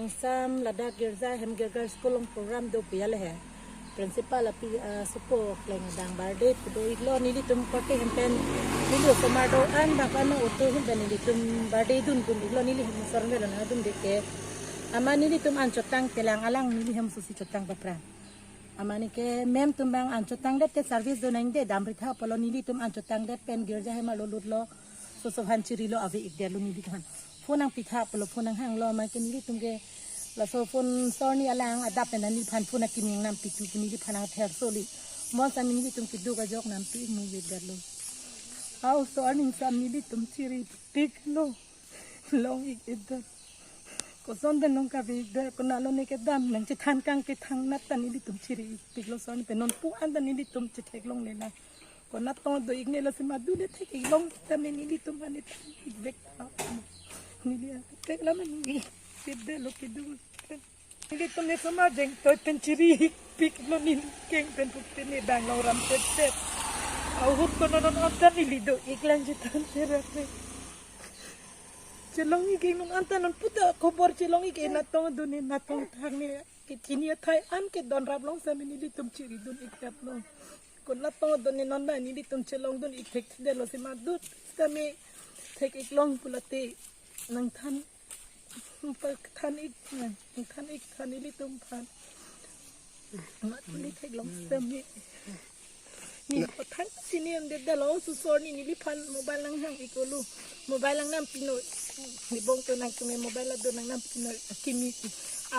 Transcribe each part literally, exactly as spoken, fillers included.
Sam ladak girja hem girja school along program do pu ya le he. Principal api, ah, supo kleng dang birthday pu do-iklo, nelitum korte hem pen neli osomar do-an bak ano auto hem pen nelitum birthday dun dun-iklo, neli hem osomar lo na dun de ke. Amat nelitum an chotang telang alang neli hem susi chotang bapra. Amat neke ma'am atum bang an chotang det te service do nang de dam ri tha pulo, nelitum an chotang det pen girja hem arlo lutlo. Soso aphan chirilo, ave-ik detlo neliphan. Phone nangpi tha pulo, phone nanghanglo, amat ke nelitum ke laso phone sor ni alang adap pen neliphan phone akimi nangnampi tu neliphan nangther soli. Mo sami nelitum keduk ajok nampi mu-ik detlo. Au sor ni sami nelitum chiripiklo. Long-ik det. Koson pen nangkave-ik det, konatlo ne kedam nangchethan kang kethan nat ta nelitum chiri-ik piklo sor ni pen non pu an ta nelitum chetheklongle na. Konat tong do-ik ne lasi madu le thek-ik long tame nelitum ani than-ik vek ta. Neli thek la mani. Sip detlo keduk. Nelitum ne osomar jeng toi pen chiri-ik piklo neli keng pen puk pen ne bang long ram pet pet. Ahut ko non non anta neli do-ik lang chethan terak ne. Chelong-ik non anta non puta khobor chelong-ik natong do ne natong thang ne. Ke chini athai an ke don rap long sami nelitum chiri dun-ik rap long. Konat tong do ne non ba nelitum chelong dun-ik thek detlo si madu tame thek-ik long pulote nangthan. Than-ik, than-ik than nelitum aphan. Amat neli theklong sami. Ne pathan chini an det detlo, su sor ni neliphan mobile nanghang-ik olo. Mobile nangnampi noi. Ne bong to nangtum mobile ado nangnampi noi. Akimi.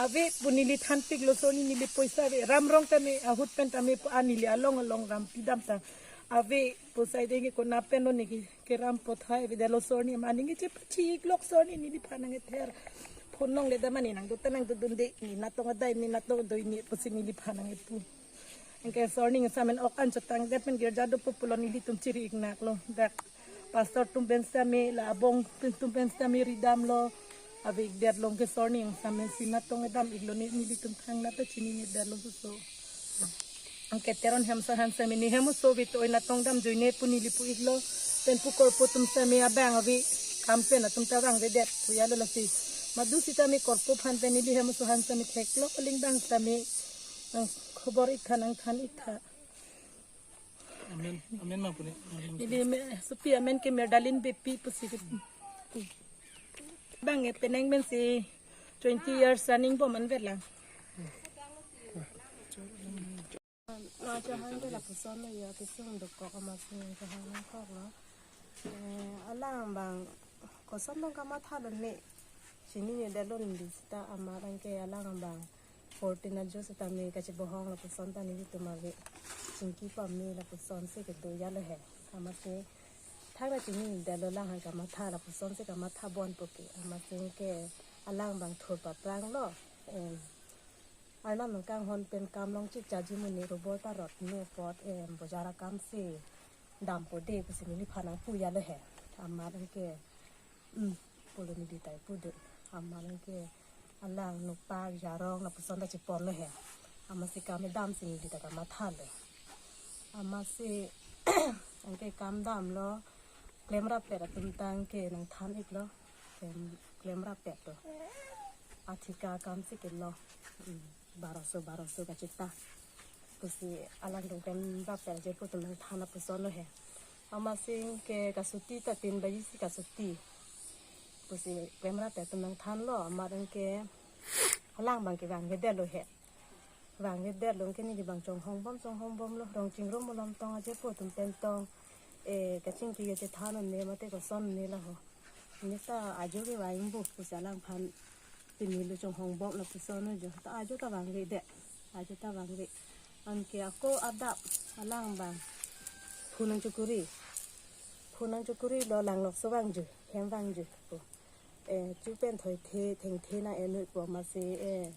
Ave pu neli thanpiklo sor ni neli poisa ave. Ram rong tame ahut pen tame pu an neli along along ram pidam ta. Ave pu sai denge konat pen lo ne ke keram pothai ave detlo sor ni, amat neke chepachi-ik lok sor ni neliphan nangther. Phone longle dam ani nangdo ta nangdo dunde ne natong adai ne natong do ne pusi neliphan nangpu. Anke sor ni samen ok an chotang det pen girja do pu pulo nelitum chiri-ik naklo. Dak pastor atum pen sami la abong pen atum pen sami ridamlo. Ave-ik detlo ke sor ni samen si natong edam-iklo ne nelitum thang nat ta chini ne detlo suso. Anke Teron hem sar aphan sami ne hem oso ave toi natong damjoi ne pu neli pu-iklo. Pen pu korpo atum sami abang ave kam pen atum ta vangvedet pu ya lo lasi. Madu sitame korpo aphan pen neli hem oso aphan sami theklo aling bang sami, eh, khobor-ik tha nangthan-ik tha. Amen. Amen ma pu ne. Neli me, sopi amen ke Merdalin Beypi pusi ke. Bang e penang men si twenty years running bom an vet lang. Nangchehang ke lapuson lo ya, kesung dokok amatsi nangchehang nangkoklo. Eh, alang bang koson bang kamathalo ne. Chini ne detlo ne sita amat anke alang bang fourteen ajo sitame kachebohong lapuson ta nelitum ave. Chingki pame lapuson si kedo ya lo he. Amatsi thang ra chini ne detlo lang han kamatha lapuson si kamatha bon pu ke. Amatsi ke alang bang thur papranglo. Em, Arnam nangkanghon pen kam long chik chaji muni robol ta rot ne apot, em, bojar akam si dampo de pusi neliphan nangpu ya lo he. Amat anke, mm, pulo neli tai pu de. Amat anke alang nopak jarong lapuson ta chepon lo he. Amatsi kam damsi neli ta kamathalo. Amatsi anke kam damlo, klem rapet atum ta anke nangthan-iklo. Klem, klem rapet to. Athika akam si kelong. Hmm, baroso, baroso kachita. Pusi alangtum klem rapet je pu atum nangthan lapuson lo he. Amatsi ke kasuti ta tin baji si kasuti. Pusi klem rapet atum nangthanlo, amat anke alang bang kevangvedetlo he. Vangvedetlo anke neli bang chonghong bom, chonghong bomlo, rong chingrum malom tong aje pu atum pen tong. Eh, kachingki kachethan un ne mate koson un ne laho. Ne ta ajo kevang bu pusi alangphan pini lo chonghong bom lapuson ajo. Ta ajo ta vangvedet. Ajo ta vangve. Anke ako adap alang bang phone nangchokuri. Phone nangchokurilo, langlokso vangju, hem vangju pu. Eh, chu pen thoithe, thengthe nang-en noi pu amatsi, eh,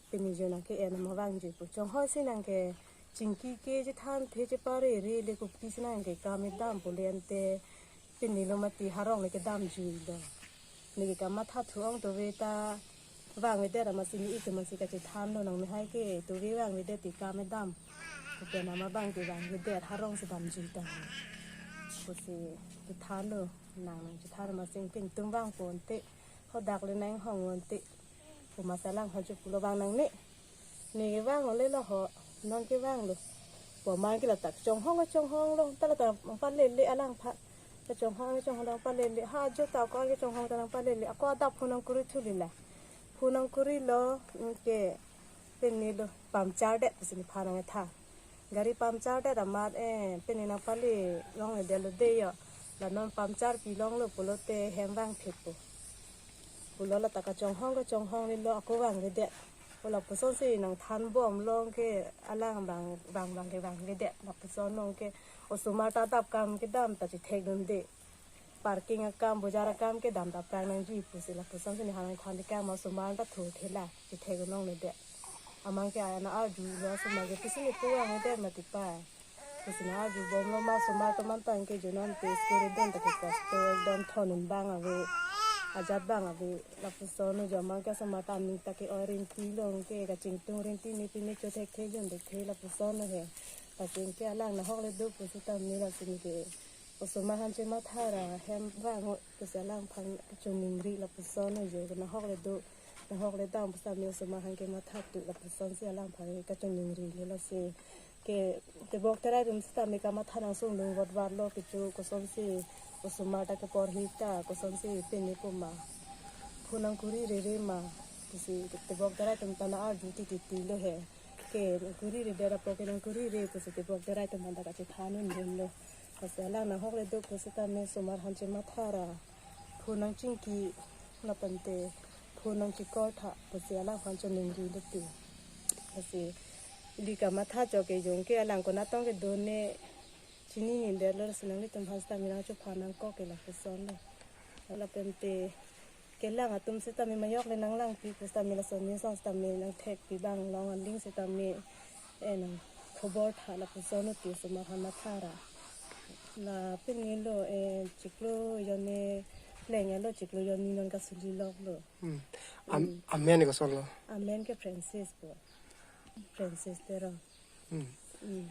pini jo nangke-en ma vangju pu. Chonghoi si nangke chingki ke chethanthe cheparere le kopisi nangke kam dampo le ante pini lo mati harong le kedamjuilo. Neke kamatha thu-ong tove ta vangvedet amatsi ne-ik amatsi kachethanlo nang mehai ke tove vangvedet ti kam dam. Pen ama bang ke vangvedet harong si damjui ta. Pusi chethanlo nang nangchethan amatsi ke netum vangpo ante. Hadak le nanghong ante. Pu ma si alang hon chu pulo, vang nangne. Ne kevang ole lo ho, non kevanglo. Pu ma ke la ta chonghong chonghonglo, ta la ta nangpalele alangphan. Kachonghong kachonghong nangpalele. Ha jo ta ko kachonghong ta nangpalele. Ako adap phone nangkuri thulila. Phone nangkurilo, mm, ke pini lo puncture det pusi nephan nangthan. Gari puncture det amat, eh, pini nangpale longledetlo dei ho. La non puncture pilonglo pulote hem vangphit pu. Pulo la ta kachonghong kachonghong nilo, ako vangledet. Pu lapusonsi nangthanbomlo ke alang vang vang vang kevangledet. Lapuson nong ke osomar ta adap kam kedam ta chethekdunde. Parking akam, bojar akam kedam ta aphrang nangji pusi lapusonsi nephan nangthan tekang ma osomar ta thurthela chethekdun longledet. Amat ke ana arjulo, osomar ke pisi ne pu vangledet mati pa. Pisi ne arjubomlo ma osomar atum an tang ke jo non te school dun ta ke class two ekdom thondun bang ave, ajat bang ave. Lapuson jo amat ke osomar ta aning ta ke-oi rinti long ke kachingtung rinti ne pine chothekthekdun thekthe lapuson he. Lasi ke alang nahokle do pusitame lasi ke osomar aphan chematha ra hem vang o pusi alangphan kachoningri lapuson jo, nahokle do, nahokle dam pusitame osomar aphan kematha tu lapusonsi alangphan kachoningri le lasi ke tebok terai atum sitame kamatha nangsung lung vot votlo kecho, kosonsi osomar ta keporhi ta kosonsi pini pu ma, phone nangkuri rere ma pusi tebok terai atum ta na-arju tititi lo he. Ke nangkuri redet apot ke nangkuri re pusi tebok terai atum aphan ta kachethan un dunlo. Lasi alang nahokle do pusitame osomar aphan chematha ra phone nangchingki lapen te phone nangchikor tha pusi alangphan choningri lo ti. Lasi ili kamatha chot ke jong ke alang konat tong kedo ne chinine detlo, lasi nanglitum aphan sitame nangchophan nangkok ke lapusonlo. Lapen te kelang atum sitame majok le nanglangpi pusitame lason aning song sitame nangthekpi abang long aling sitame, eh, nangkhobor tha lapuson uti osomar aphan matha ra. La pini lo, eh, chiklo jonni pleng lo, chiklo jonni non kasuliloklo. Hmm. Am, amen kosonlo? Amen ke Francis pu. Francis Teron. Hmm. Hmm.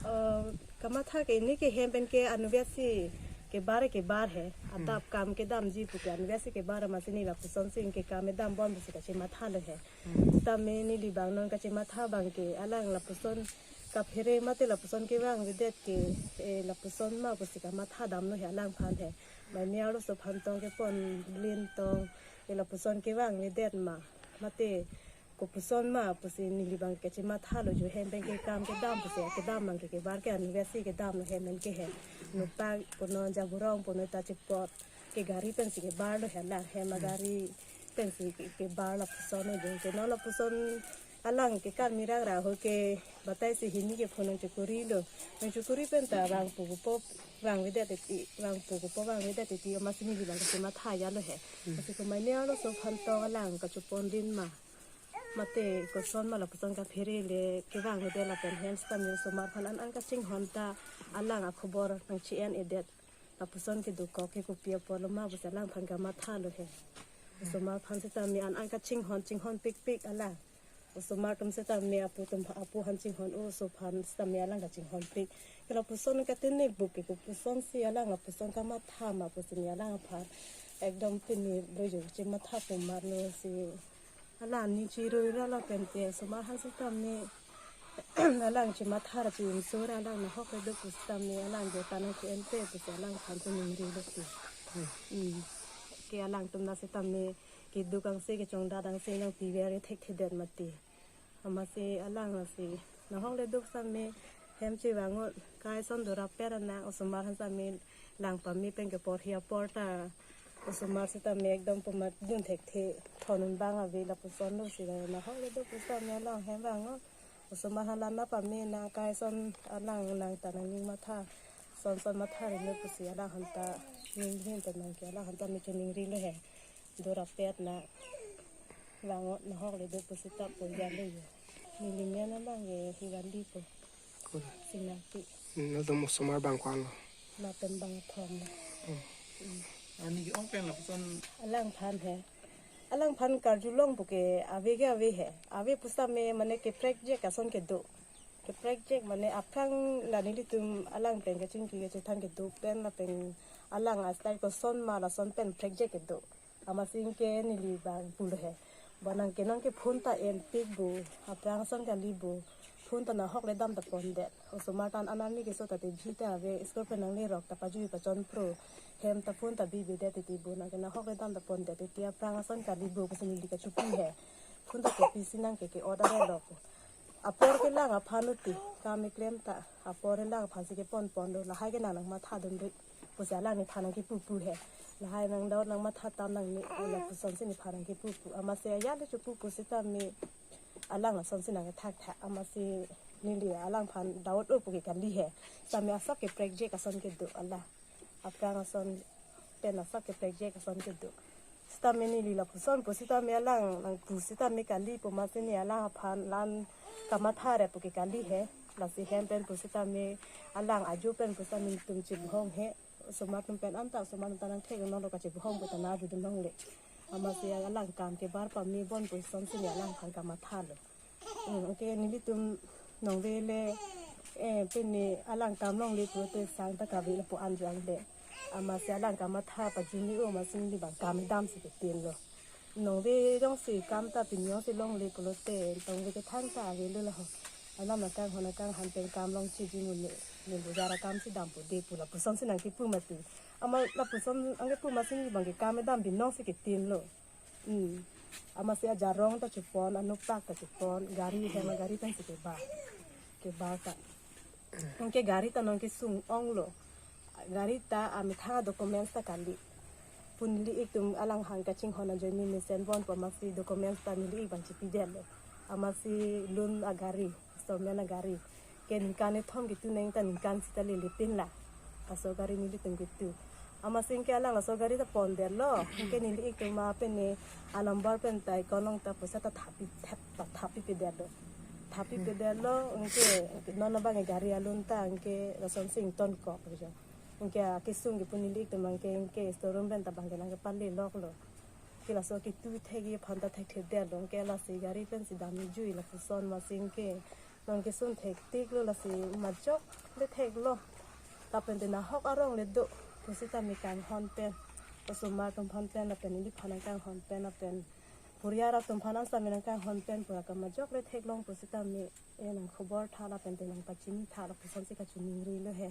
Eh, kamatha ke ne ke hem pen ke anubia si kebar kebar he. Adap kam kedamji pu ke anubia si kebar, amatsi ne lapusonsi ke kam kedam bon pusi kachematha lo he. Hmm. Tame neli abang non kachematha abang ke alang lapuson kaphere mate lapuson kevangvedet ke, eh, lapuson ma pusi kamatha damlo he alangphan he. Mane arloso aphan tong kepon lin tong, eh, lapuson kevangvedet ma mate kopuson ma pusi neli abang kachemathalo jo, hem pen ke kam kedam pusi kedam abang ke kebar ke anubia si kedamlo hem pen ke he. Nopak punon, jaburong punon ta chepot ke gari pensi kebarlo he alang, hem agari pensi ke, kebar lapuson jo. Ke non lapuson alang ke karmi rangra ho ke batai si hini ke phone nangchokurilo. Nangchokuri pen ta vangpo kopo vangvedet titi, vangpo kopo vangvedet titi, amatsi neli abang kachematha ya lo he. Hmm. Lasi komat ne arloso aphan tong alang kachepon lin ma mate koson ma lapuson kaphere le kevangvedet lapen hem sitame osomar aphan an an kachinghon ta alang akhobor nangchi-en-edet. Lapuson kedokok ke kopi apotlo ma pusi alangphan kamathalo he. Osomar aphan sitame an an kachinghon chinghon pikpik alang. Osomar atum sitame apu atum, apu aphan chinghon, oso aphan sitame alang kachinghonpik. Ke lapuson katene buk ke kopusonsi alang lapuson kamatha ma pusi ne alangphan ekdom pini lo jo chematha pu marlo si. Alang aning chirui ra lapen te osomar aphan sitame alang chematha ra chi-inso ra alang nahokle do pusitame alang jo ta nangchi-en pe pusi alangphan choningrilo ti. Hmm. Ke alangtum na sitame keduk angse kechongdat angse nangpiver kethekthedet mati. Amatsi alang lasi nahokle do sitame hem chevang-o, kai ason dorapet anang, osomar aphan sitame lang pame pen keporhi apor ta osomar sitame ekdom pumat dun thekthe, thondun bang ave, lapusonlo si la nahokle do pusitame alang hem vang-o. Osomar aphan lang nangpame nang, kai ason alang nang ta nangning matha, son son matha reme pusi alangphan ta ning hin ta nang ke alangphan ta me choningrilo he. Dorapet na vang-o, nahokle do pusi ta pu ya lo yo. Neli men abang ke Hiwandi pu. Kur. Singnapi. Hmm, latum osomar abang ko-anlo? Lapen abang athom lo. Hmm. Hmm. Ani ke-ong pen lapuson alangphan he. Alangphan karjulong pu ke ave ke ave he. Ave pusitame mane keprekjek ason kedo. Keprekjek mane aphrang la nelitum alang pen kachingki kachethan kedo pen lapen alang a-style koson ma lason pen prekjek kedo. Amatsi anke neli abang pulo he. Bo nang ke nang ke phone ta enpik bo, aphrang ason kali bo. Phone ta nahok le dam ta pondet. Osomar tan anami keso ta te bhi ta ave, school pen nanglerok ta pajui pachon pro. Hem ta phone ta bibidet titi bo nang ke nahok le dam ta pondet titi aphrang ason kali bo pusi neli kachipi he. Phone ta kopisi nang ke ke order lo ko. Apor kelang aphan uti, kam keklem ta, apor kelang aphansi kepon ponlo, lahai ke nang nangmatha dunri. Pusi alang nephan nangkepu pu he. Lahai nang dot nangmatha tam nangne, lapusonsi nephan nangkepu pu. Amatsi ajat le chopu pu sitame alang lasonsi nangkethakthak. Amatsi neli alangphan dot o pu ke kali he. Sitame asap ke prekjek ason kedo alang. Aphrang ason pen asap ke prekjek ason kedo. Sitame neli lapuson pu sitame alang nangpu sitame kali pu amatsi ne alang aphan lan kamatha re pu ke kali he. Lasi hem pen pu sitame alang ajo pen pu sitame netum chibhong he. Osomar atum pen anta osomar atum ta nangthek nanglo kachibhong pu ta nang judun longle. Amatsi alang kam kebar pame bon pusonsi ne alangphan kamathalo. Hmm, anke nelitum nongve le, eh, pini alang kam longle pulote sang ta kave lapu anjang de. Amatsi alang kamatha pajuni o amatsi neli abang kam damsi ketin lo. Nongve jongsi kam ta pini jongsi longle pulote, nongve kethan ta avelo laho. Alam nangkanghon nangkanghan pen kam long chiji muni, neli bujara kamsi dampo de pu lapusonsi nangkepu mati. Amat lapuson nangkepu amatsi neli abang ke kam dam binong si ketin lo. Hmm. Amatsi ajarong ta chepon, anoktak ta chepon, gari hem agari pensi keba. Keba ta. Anke gari ta nangkesung onglo. Gari ta amethang documents ta kali. Pu neli-ik atum alanghang kachinghon ajoine mesen bon pu amatsi documents ta neli-ik abang chipidetlo. Amatsi loan agari, installment agari. Ke ningkan kethom ketu neng ta ningkan sita lele pin la. Laso gari nelitum ketu. Amatsi anke alang laso gari ta pondetlo. Anke neli-ik atum ma pene a number pen ta account along ta poisa ta thapi thep ta thapi pidetlo. Thapi pidetlo anke non abang gari a loan ta anke lasonsi ingtonkok jo. Anke akesung ke pu neli-ik atum anke anke showroom pen ta abang ke nangkepale loklo. Ke laso ketu thekji aphan ta thekthedetlo. Anke lasi gari pensi damjui lapuson amatsi anke nangkesun thektiklo lasi majok le theklo. Lapen te nahok arong le do. Pu sitame kanghon pen. Osomar atum aphan pen lapen neliphan nangkanghon pen lapen puriar atum aphan an sitame nangkanghon pen pura kamajok le theklong pu sitame, eh, nangkhobor tha lapen te nangpachini tha lapusonsi kachiningrilo he.